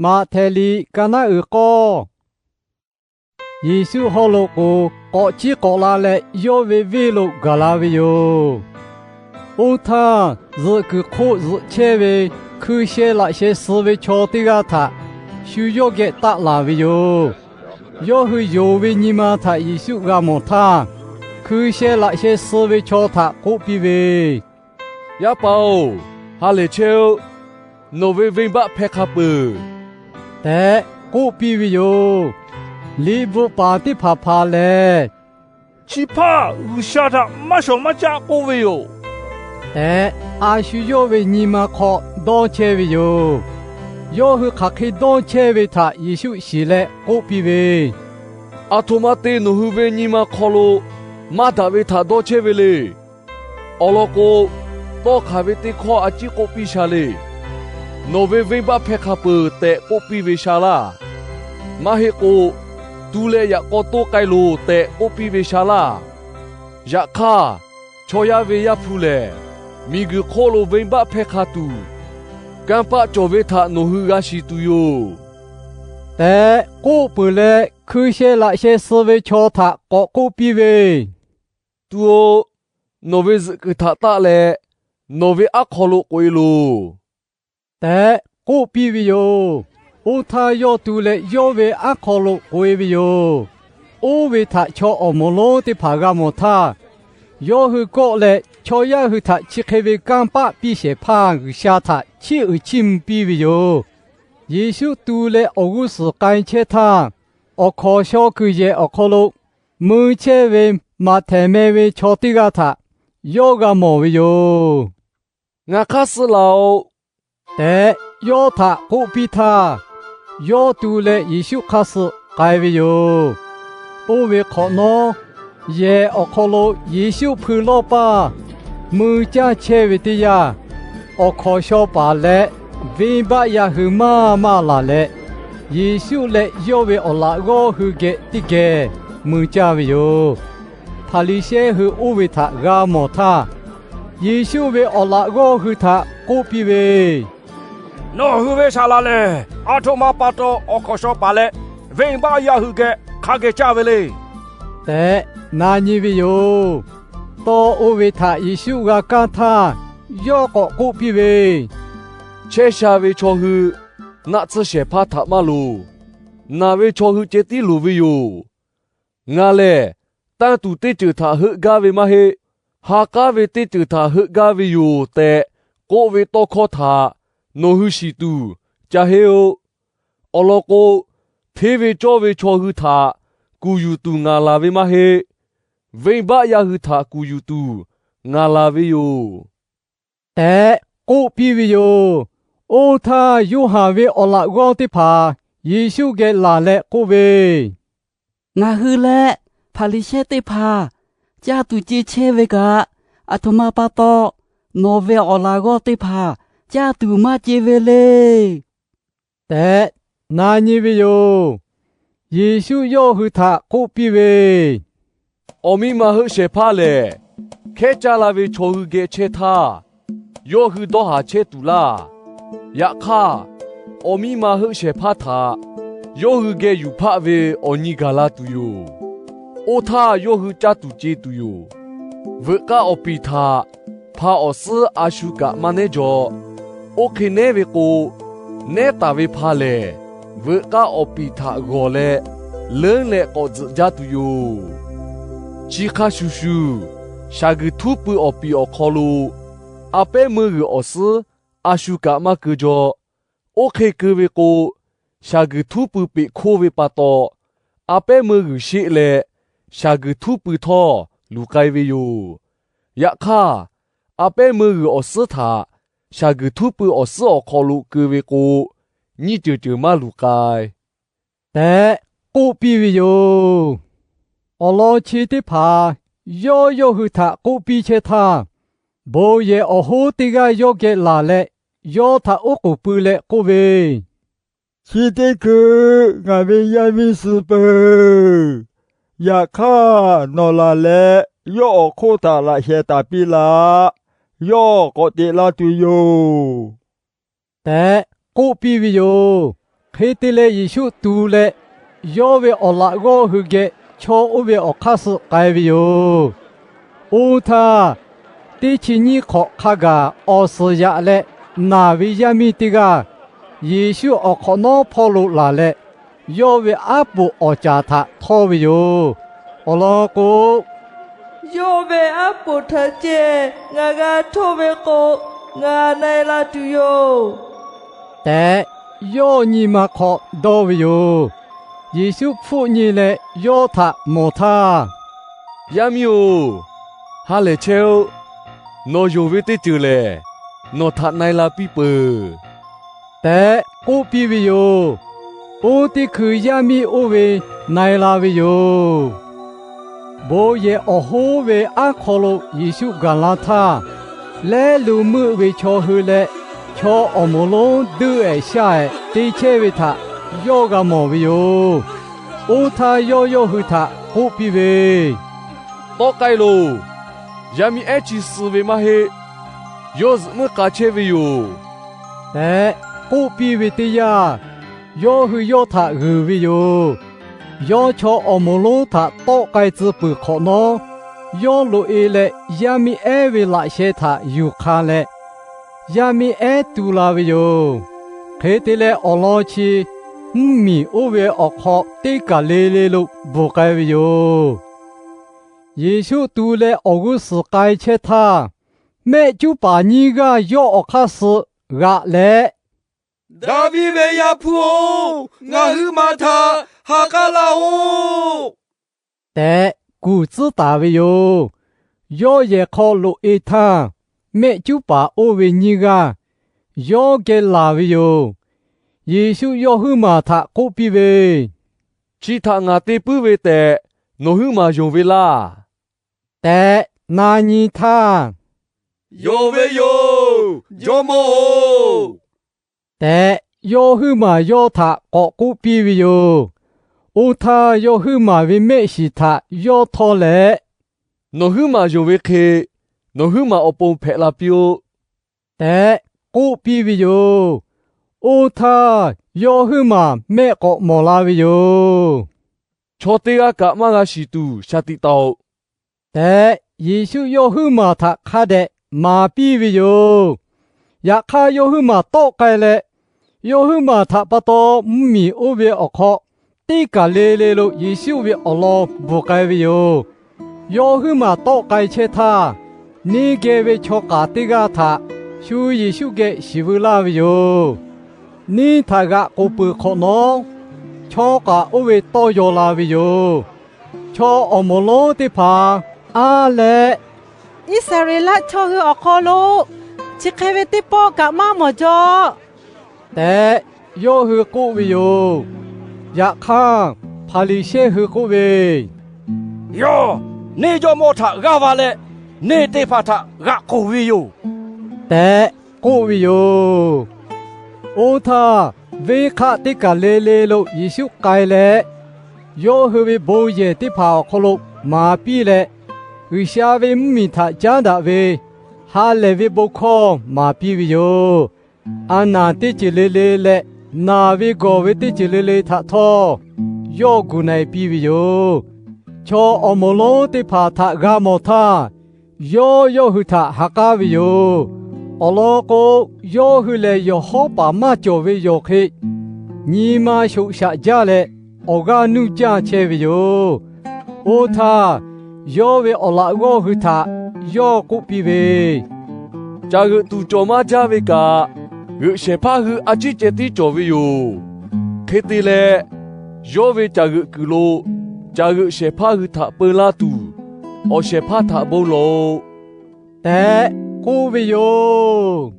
Maꞈhtehˍ liꞈ ka naˉ uiˍ k'awˇ. Yeˍsuˆ haw loꞈ k'oˍ k'awꞈ ciˉ k'awꞈ la leh, yawˇ ve venˇ lo gaˬ la ve yoˬ. Oˇ htaˇ, zuhꞈ kuiˬ hk'oˆ zuhꞈ chehˇ ve hkui sheh laꞈ sheh suh ve chaw teˇ g'aˇ htaꞈ shu yawˇ geh taˆ laˬ ve yoˬ. Yawˇ hui yonˍ ve nyi ma htaꞈ Yeˍsuˆ g'a mawˬ htaˇ, hkui sheh laꞈ sheh suh ve chaw htaꞈ k'oˆ piˇ ve, Yaˇ paˍ-oˬ, ha lehˬ chehˇ-oˆ. Nawˬ ve venˇbaˆ hpehˇ hk'a peuˬ tehꞈ k'oˆ piˇ ve yoˬ. Liꞈ bvuhꞈ paˍ teˇ hpaˍ hpaˍ lehˬ, Chi hpaˇ G'uiˬsha htaꞈ maˇ shawˍ maˇ caˆ k'oˆ ve yoˬ tehꞈ, a shu yawˇ ve nyi ma hk'aw dawˇ chehˇ ve yoˬ. Yawˇ hui hk'aˬ hk'e dawˇ chehˇ ve htaꞈ Yeˍsuˆ shiˍ leh k'oˆ piˇ ve, Aˬ htoꞈ ma te nawˬ hui ve nyi ma hk'aw lo maˇ daꞈ ve htaꞈ dawˇ chehˇ ve le. Awˬ lawn k'o, tawˇ hk'aˬ ve teˇ hkawˇ a ciˉ k'oˆ piˇ sha le. Nawˬ ve venˇbaˆ hpehˇ hk'a peuˬ tehꞈ k'oˆ piˇ ve sha laˇ. Maˇ heˆ k'o, Tu leh yaꞈ k'aw toˇ k'ai loˬ tehꞈ k'oˆ piˇ ve sha laˇ. Yaꞈ hk'aˇ, chaw yaˇ ve Yaˇ hpu lehˬ, miˬguiˬ hk'oˆ lo venˇbaˆ hpehˇ hk'a tuˬ, kanˇ paˆ cawˬ ve htaꞈ nawˬ hui g'a shiˍ tuˬ yoˬ tehꞈ k'oˆ peuˬ leh, hkui sheh laꞈ sheh suh ve chaw htaꞈ k'awꞈ k'oˆ piˇ ve, Tuˬ-oˬ, nawˬ ve zuhꞈ kuiˬ htaꞈ taˆ leh, nawˬ ve aˉ hk'aw lo k'oꞈ-e loˬ tehꞈ k'oˆ piˇ ve yoˬ. Oˇ htaˇ yawˇ tu leh yawˇ ve aˉ hk'aw lo k'oꞈ-e ve yoˬ. Oˇ ve htaꞈ chaw awˬ moˍ lonˉ teˇ hpaˍ g'a mawˬ htaˇ, yawˇ hui kawˆ leh chaw yaˇ hui htaꞈ chi hk'e ve kanˇ paˆ piˇ shehˍ hpaˇ G'uiˬsha htaꞈ chiˇ uiˍ chiˇ mvuh piˇ ve yoˬ. Yeˍsuˆ tu leh awˬ g'uˇ suhˍ k'ai chehˇ htaˇ, awˬ hkawnˍ shaw kuiˬ yehˬ awˬ hk'aw lo mui chehˇ ve Maꞈhtehˍ meh ve chaw teˇ g'aˇ htaꞈ yawˇ g'a mawˬ ve yoˬ. Ngaˬ hk'aˇ suh laˬ-oꞈ tehꞈ yawˇ htaꞈ k'oˆ piˇ htaˇ, yawˇ tu leh Yeˍsuˆ hk'aˇ suh k'ai ve yoˬ. Oˇ ve hk'awꞈ nawˉ, yehˬ awˬ hk'aw lo Yeˍsuˆ hpui lawˇ paˇ mui caˇ chehˇ ve teˇ yanˇ, awˬ hkawnˍ shaw paˍ leh venˇbaˆ yaˇ hui maˇ maˇ laˬ leh, Yeˍsuˆ leh yawˇ ve awˬ laꞈ g'awˇ hui geh teˇ geh mui caˇ ve yoˬ. Hpaˍriˍsehˇ hui oˇ ve htaꞈ g'a mawˬ htaˇ, Yeˍsuˆ ve awˬ laꞈ g'awˇ hui htaꞈ k'oˆ piˇ ve, Nawˬ hui ve saˍ laꞈ lehˬ, aˬ htoꞈ ma pa taw awˬ hkawnˍ shaw paˍ leh venˇbaˆ yaˇ hui geh hk'a geh caˇ ve le tehꞈ na nyi ve yoˬ. Tawˇ oˇ ve htaꞈ Yeˍsuˆ g'a kaˇ htaˇ, yawˇ k'awꞈ k'oˆ piˇ ve, Chehˇ sha ve chaw hui naˆ tsuhˇ shehˍ hpaˇ htaꞈ maˇ loˍ. Naˬ ve chaw hui ceh tiˉ loˍ ve yoˬ. Ngaˬ lehˬ, tanˇ tuˬ teˇ ceuˬ htaꞈ heuˆ gaˇ ve maˇ heˆ. Ha k'aˉ ve teˇ ceuˬ htaꞈ heuˆ gaˇ ve yoˬ tehꞈ k'oˆ ve tawˇ hkawˇ htaꞈ nawˬ hui shiˍ tuˬ ca henˇ-oˆ. Awˬ lawn k'o, hteˇ ve cawˇ ve chaw hui htaꞈ kuˬ yuˬ tuˬ ngaˬ laˬ ve maˇ heˆ. Venˇbaˆ yaˇ hui htaꞈ kuˬ yuˬ tuˬ ngaˬ laˬ ve yoˬ tehꞈ k'oˆ piˇ ve yoˬ. Oˇ htaˇ, Yoˇhanˬ ve awˬ laꞈ g'awˇ teˇ hpaˍ Yeˍsuˆ geh laˬ leh k'oˆ ve, Ngaˬ hui leh Hpaˍriˍsehˇ teˇ hpaˍ caˇ tuˬ ce chehˇ ve kaꞈ, aˬ htoꞈ ma pa taw nawˬ ve awˬ laꞈ g'awˇ teˇ hpaˍ caˇ tuˬ maˇ ce ve le tehꞈ na nyi ve yoˬ. Yeˍsuˆ yawˇ hui htaꞈ k'oˆ piˇ ve, Awˬ miˇ ma heuˆ shehˍ hpaˇ lehˬ, hkehˉ caˇ la ve chaw hui geh chehˇ htaˇ, yawˇ hui dawˇ haˍ chehˇ tuˬ laˇ. Yaꞈ hk'aˇ, awˬ miˇ ma heuˆ shehˍ hpaˇ htaꞈ yawˇ hui geh yuˬ hpaˆ ve awˬ nyi gaˬ la tuˬ yoˬ. Oˇ htaˇ yawˇ hui caˇ tuˬ ce tuˬ yoˬ. Veuꞈ k'aˇ awˬ piˍ htaꞈ hpa awˬ suhˉ a shu kaꞈ maˇ nehˉ jaw. Oˇ hk'e nehˉ ve k'o, nehˉ taˍ ve hpa lehˬ, veuꞈ k'aˇ awˬ piˍ htaꞈ g'awˬ leh, leuˉ leh k'awꞈ tzuhꞈ jaˇ tuˬ yoˬ. Chi hk'a shuˍ shuˍ, shaˍ guiˬ htuˉ pui awˬ piˍ awˬ hk'aw lo a pehˉ meuˇ g'uiˬ awˬ suhˉ a shu kaꞈ maˇ keu jaw. Oˇ hk'e keu ve k'o, shaˍ guiˬ htuˉ pui peꞈ hkoˇ ve pa taw, a pehˉ meuˇ g'uiˬ sheˆ leh shaˍ guiˬ htuˉ pui htawˇ luˬ k'ai ve yoˬ. Yaꞈ hk'aˇ, a pehˉ meuˇ g'uiˬ awˬ suhˉ htaꞈ shaˍ guiˬ htuˉ pui awˬ suhˉ awˬ hk'aw lo keu ve k'o, nyiˇ ceuˬ ceuˬ maˇ luˬ k'ai tehꞈ k'oˆ piˇ ve yoˬ. Awˬ lawn chi teˇ hpaˍ yawˇ yawˇ hui htaꞈ k'oˆ piˇ chehˇ htaˇ, bon yehˬ awˬ hoˉ teˇ g'aˇ yawˇ geh laˬ leh, yawˇ htaꞈ oˉ k'oˍ pui leh k'oˆ ve, Chi teˇ hkui ngaˬ ve yaˇ miˇ suh peuˬ. Yaꞈ hk'aˇ, nawˬ laˬ leh yawˇ awˬ hk'oˆ htaꞈ laꞈ sheh taˍ piˇ laꞈ. Yawˇ k'awꞈ teꞈ la tuˬ yoˬ tehꞈ k'oˆ piˇ ve yoˬ. Hk'e te leh, Yeˍsuˆ tu leh yawˇ ve awˬ laꞈ g'awˇ hui geh chaw oˇ ve awˬ hk'aˇ suh k'ai ve yoˬ. Oˇ htaˇ, teˇ chi nyiˇ hk'awꞈ hk'a gaˬ awˬ suhˍ yaꞈ leh naˬ ve yaˇ miˇ teˇ g'aˇ, Yeˍsuˆ awˬ hk'awꞈ nawˉ hpawˇ lo laˬ leh, yawˇ ve aˉ poꞈ awˬ caˍ htaꞈ htawˇ ve yoˬ. Awˬ lawn k'o, Yawˇ ve aˉ poꞈ htaꞈ ceh ngaˬ g'a htawˇ ve k'o, ngaˬ na-e la tuˬ yoˬ tehꞈ, yawˇ nyi ma hk'aw dawˇ ve yoˬ. Yeˍsuˆ hpfuhˆ nyi leh yawˇ htaꞈ mawˬ htaˇ, Yaˇ miˇ-oˬ, ha lehˬ chehˇ-oˆ. Nawˬ yonˍ ve teˇ ceuˬ lehˬ, nawˬ htaꞈ na-e la piˇ peuˬ tehꞈ k'oˆ piˇ ve yoˬ. Oˇ teˇ hkui yaˇ miˇ oˇ ve na-e la ve yoˬ. Bon yehˬ awˬ hoˉ ve aˉ hk'aw lo Yeˍsuˆ gaˬ la htaˇ, lehˉ lo meuˆ ve chaw hui leh chaw awˬ moˍ lonˉ duiˆ-ehˍ shaˇ-ehˍ te chehˇ ve htaꞈ yawˇ g'a mawˬ ve yoˬ. Oˇ htaˇ yawˇ yawˇ hui htaꞈ k'oˆ piˇ ve, Tawˆ k'ai loˬ. Yaˇ miˇ ehˉ chi suh ve maˇ heˆ. Yawˇ zuhꞈ muiˉ k'a chehˇ ve yoˬ tehꞈ k'oˆ piˇ ve teˇ yanˇ, yawˇ hui yawˇ htaꞈ g'uiˬ ve yoˬ. Yawˇ chaw awˬ moˍ lonˉ htaꞈ tawˆ k'ai tcuh peuˬ hk'awꞈ nawˉ, yawˇ loꞈ-e leh yaˇ miˇ ehˉ ve laꞈ sheh htaꞈ yuˬ hk'a leh, yaˇ miˇ ehˉ tu la ve yoˬ. Hk'e te leh, awˬ lawn chi mvuhˇmiˬ oˇ ve awˬ hk'aw teˇ kaˬ le le lo bvuhˬ k'ai ve yoˬ. Yeˍsuˆ tu leh awˬ g'uˇ suhˍ k'ai chehˇ htaˇ, mehˆ cuˉ paˍ nyiˇ g'aˇ yawˇ awˬ hk'aˇ suh g'aꞈ leh, Daˍviˆ ve Yaˇ hpu-oˬ, ngaˬ hui maˬ htaꞈ ha k'aˉ laˇ-oˆ tehꞈ kuˬ tcuhˉ taˍ ve yoˬ. Yawˇ yehˬ hk'aw loꞈ-e htaˇ, mehˆ cuˉ paˍ oˇ ve nyiˇ g'aˇ yawˇ geh laˬ ve yoˬ. Yeˍsuˆ yawˇ huiˉ maˬ htaꞈ k'oˆ piˇ ve, Chi htaꞈ ngaˬ te puiˉ ve tehꞈ nawˬ huiˉ maˬ yonˍ ve laˇ tehꞈ na nyi htaˇ, Yonˍ ve yoˬ, Jawˇmawˇ-oˬ tehꞈ, yawˇ huiˉ maˬ yawˇ htaꞈ k'awꞈ k'oˆ piˇ ve yoˬ. Oˇ htaˇ, yawˇ huiˉ maˬ ve mehˆ shiˍ htaꞈ yawˇ htawˇ leh, Nawˬ huiˉ maˬ yonˍ ve hk'e, nawˬ huiˉ maˬ awˬ pon hpehꞈ la piˇ-oˆ tehꞈ k'oˆ piˇ ve yoˬ. Oˇ htaˇ, yawˇ huiˉ maˬ mehˆ k'awꞈ mawˬ la ve yoˬ. Chaw teˇ g'aˇ kaꞈ maˇ g'a shiˍ tuˬ shaˍ tiꞈ taˍ-oꞈ tehꞈ, Yeˍsuˆ yawˇ huiˉ maˬ htaꞈ hk'a dehꞈ maˍ piˇ ve yoˬ. Yaꞈ hk'aˇ, yawˇ huiˉ maˬ tawˆ k'ai leh, yawˇ huiˉ maˬ htaꞈ pa taw mvuhˇmiˬ oˇ ve awˬ hk'aw teˇ kaˬ le le lo Yeˍsuˆ ve awˬ lawn bvuhˬ k'ai ve yoˬ. Yawˇ huiˉ maˬ tawˆ k'ai chehˇ htaˇ, neˇ geh ve chaw k'aˍ teˇ g'aˇ htaꞈ shu Yeˍsuˆ geh shiˍ veu laˇ ve yoˬ. Neˇ htaꞈ g'aꞈ k'oˍ peuˬ hk'awꞈ nawˉ, chaw k'aˍ oˇ ve tawˇ yaw la ve yoˬ. Chaw awˬ moˍ lonˉ teˇ hpaˍ aˉ leh, Iˉsaˍreˍlaˆ chaw hui awˬ hk'aw lo chi hk'e ve teˇ pawˆ kaꞈ maˇ mawˬ jaw tehꞈ, yawˇ hui k'oˆ ve yoˬ. Yaꞈ hk'aˇ, Hpaˍriˍsehˇ hui k'oˆ ve, Yawˇ neˇ jawˇmawˇ htaꞈ g'aˇ va leh, neˇ teˇ hpaˍ htaꞈ g'aꞈ k'oˍ ve yoˬ tehꞈ k'oˆ ve yoˬ. Oˇ htaˇ, venˇ hk'aˆ teˇ kaˬ le le lo Yeˍsuˆ k'ai leh, yawˇ hui ve bon yehˬ teˇ hpaˍ awˬ hk'aw lo maˍ piˇ leh, G'uiˬsha ve mvuhˇmiˬ htaꞈ caˉ daꞈ ve ha lehˬ ve bon hkawˇ maˍ piˇ ve yoˬ. A naˬ teˇ ceuˬ le le leh naˬ ve gawˬ ve teˇ ceuˬ le le htaꞈ htawˇ, yawˇ gu na-e piˇ ve yoˬ. Chaw awˬ moˍ lonˉ teˇ hpaˍ htaꞈ g'a mawˬ htaˇ, yawˇ yawˇ hui htaꞈ ha k'aˉ ve yoˬ. Awˬ lawn k'o, yawˇ hui lehˬ yawˬ hawˉ paˍ maˇ cawˬ ve yawˬ hk'e nyi ma shoꞈ shaꞈ jaˇ leh, awˬ g'aˇ nuˇ jaˇ chehˇ ve yoˬ. Oˇ htaˇ, yawˇ ve awˬ laꞈ g'awˇ hui htaꞈ yawˇ k'oˆ piˇ ve, Caˬ g'euꞈ tuˬ cawˬ maˇ jaˇ ve kaꞈ, g'euꞈ shehˍ hpaˇ hui a ciˉ ceh tiˉ cawˬ ve yoˬ. Hk'e te leh, yawˇ ve caˬ g'euꞈ kuiˬ lo caˬ g'euꞈ shehˍ hpaˇ hui htaꞈ peu laˇ tuˬ, awˬ shehˍ hpaˇ htaꞈ bon lawˬ-oꞈ tehꞈ k'oˆ ve yoˬ.